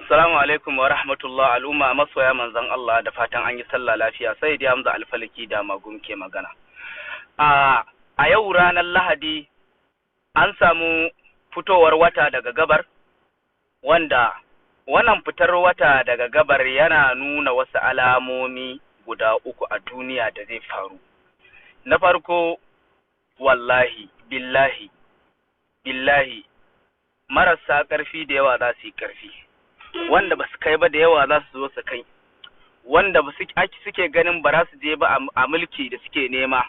Assalamu alaikum wa rahmatullah al'umma masoya manzon Allah, da fatan an yi sallah lafiya. Sai dai Hamza Alfalaki da Magum ke magana. A yau ranar Lahadi an samu fitowar wata daga gabar, wanda wannan fitar wata daga gabar yana nuna wasu alamomi guda uku a duniya da zai faru. Na farko, wallahi, billahi, billahi, marasa ƙarfi da yawa za su yi ƙarfi. Wanda ba su kai ba da yawa za su zo su kai. Wanda ba suke ganin ba za su je ba a mulki da suke nema,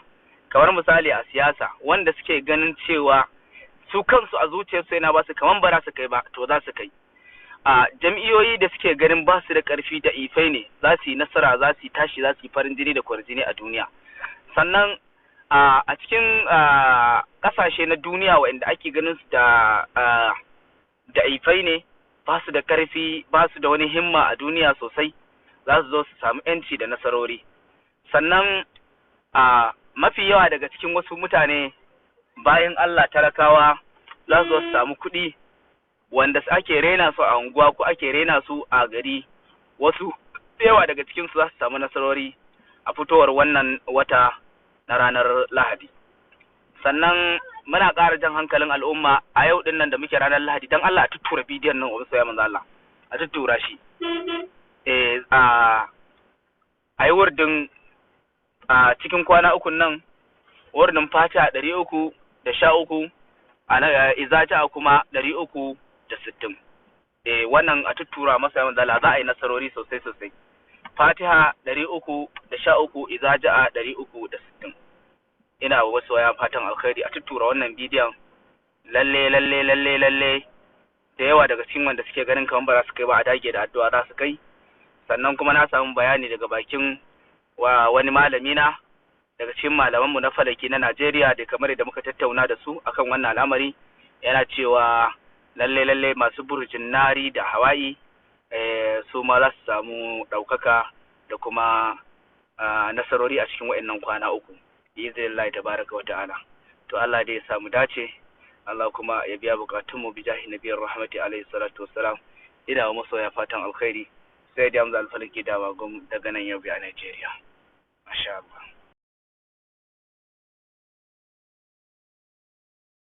kamar misali a siyasa, wanda suke ganin cewa su kansu a zuciyarsu yana ba su kamar ba za su kai ba, to za su kai. A jam'iyyoyi da suke ganin ba su da ƙarfi da ifai ne, za su yi nasara, za su yi tashi, za su yi farin jini da kwarjini a duniya. Sannan a cikin ƙasashe na duniya waɗanda ake ganin su da da ifai ne, ba su da ƙarfi, ba su da wani himma a duniya sosai, za su zo su samu ‘yanci da nasarori. Sannan a mafi yawa daga cikin wasu mutane bayan Allah talakawa za su zo su samu kuɗi, wanda ake rena su a unguwa ko ake rena su a gari, wasu yawa daga cikin su za su samu nasarori a fitowar wannan wata na ranar Lahadi. Sannan muna ƙara jan hankalin al'umma a yau din nan da muke ranar Lahadi, don Allah a tuttura bidiyon nan wa masoya manzo Allah, a tuttura shi. A yi wurdin a cikin kwana ukun nan, wurdin Fatiha 313, a izaja kuma 360. Wannan a tuttura masa yawan zala, za a yi nasarori sosai sosai. Fatiha 313, izaja 360. Ina wa wasu waya fatan alkhairi, a tuttura wannan bidiyon. Lalle lalle lalle lalle da yawa daga cikin wanda suke ganin kamar ba za su kai ba, a dage da addu'a, za su kai. Sannan kuma na samu bayani daga bakin wa wani malami na daga cikin malamanmu na falaki na Najeriya, da kamar da muka tattauna da su akan wannan al'amari, yana cewa lalle lalle masu burjin nari da hawa'i su ma za su samu ɗaukaka da kuma nasarori a cikin wa'annan kwana uku, biiznillahi tabaraka wa ta'ala. To Allah dai ya samu dace, Allah kuma ya biya bukatunmu bi jahi nabiyar rahmati alaihi salatu wassalam. Ina wa masoya fatan alkhairi. Sai da Hamza Alfalaki da daga nan yau a Najeriya. Masha Allah.